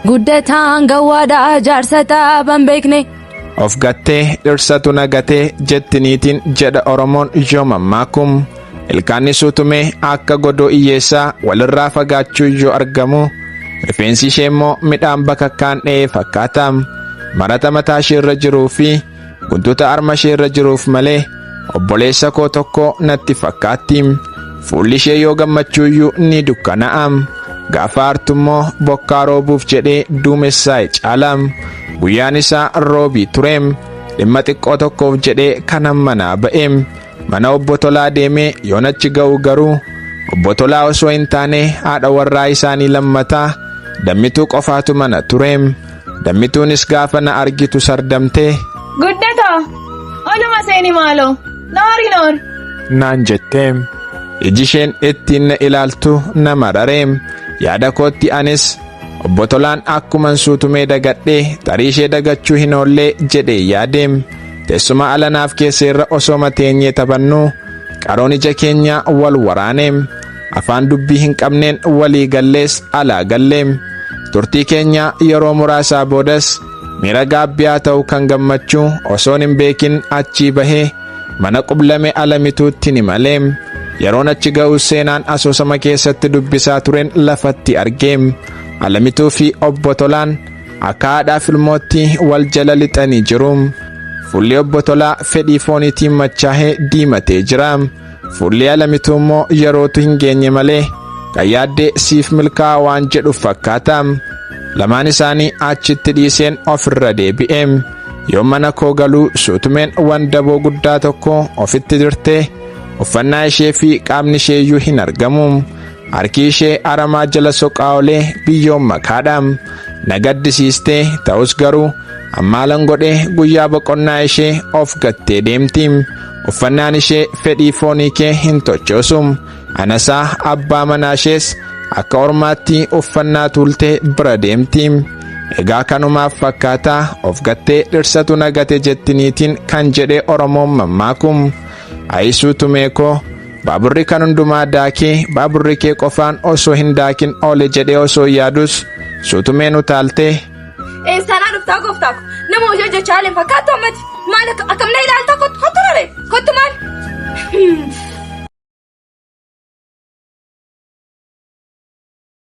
Guddataan gawwaadhaa jaarsa taaban beekne. Of gattee dhirsatu na gatee jetti niitiin jedha Oromoon yoo mammaaku. Ilkaanni suutumee akka godoo hiyyeessaa walirraa fagaachuu yoo argamu, rifeensi ishee immoo midhaan bakakkaan dha'ee fakkaata. Marata mataa ishee irra jiruu fi guntuta harma ishee irra jiruuf malee obboleessa koo tokko natti fakkaatti. Fuulli ishee yoo gammachuuyyuu ni dukkana'a. Gaafa aartu immoo bokkaa roobuuf jedhee duumessaa'e caala. Guyyaan isaa roobii ture. Dhimma xiqqoo tokkoof jedhee kanan manaa ba'e. Mana obbo Tolaa deemee yoon achi ga'u garuu obbo Tolaa osoo hin taane haadha warraa isaanii lammataa Dammituu qofaatu mana ture. Dammituunis gaafa na argitu sardamtee. Guddataa! Oluma seeni maaloo! Noori noori! naan jette. Iji isheen ittiin na ilaaltu na marare. Yaada kootti anis obbo Tolaan akkuman suutumee dagadhee tarii ishee dagachuu hin oollee jedhee yaade. Teessuma ala naaf keesseerra osooma teenyee taphannuu qaroon ija keenya wal waraane. Afaan dubbii hin qabneen walii gallees alaa gallee. Turtii keenya yeroo muraasaa boodas miira gaabbiyaa ta'u kan gammachuu osoon hin beekin achii bahee mana qublame Alamituutti ni malee. Yeroon achi ga'u seenaan asoosama keessatti dubbisaa tureen lafatti argee. Alamituu fi obbo Tolaan akka haadhaaf ilmootti wal jala lixanii jiru. Fuulli obbo Tolaa fedhii fooniitiin machaa'ee diimatee jira. Fuulli Alamituu immoo yerootu hin geenye malee kan yaaddee siif milkaa'aa waan jedhu fakkaata. Lamaan isaanii achitti dhiiseen ofirra deebi'e. Yoo mana koo galuu suutumeen wandaboo guddaa tokko ofitti dirtee uffannaa ishee fi qaamni ishee iyyuu hin argamu. Harki ishee aramaa jala soqaa olee biyyoon makaadha. Na gaddisiistee ta'us garuu ammaalan godhee guyyaa boqonnaa ishee of gattee deemti. Uffannaan ishee fedhii foonii kee hin tochoosu. Anasaa abbaa manaa ishees akka ormaatti uffannaa tuultee bira deemti. Egaa kanumaaf fakkaataa of gattee dhirsatu na gate jetti niitiin kan jedhee Oromoon mammaaku. Ayi suutumee koo baaburri kan hundumaa daakee baaburri kee qofaan osoo hin daakin oole jedhee osoo yaadus suutumeen utaaltee. Eessaanaa dhuftaa gooftaa ko? Nama hojii hojjechaa ooleen fakkaattu ammati. Maal akkam na ilaalta kottu kottu raree kottu maal?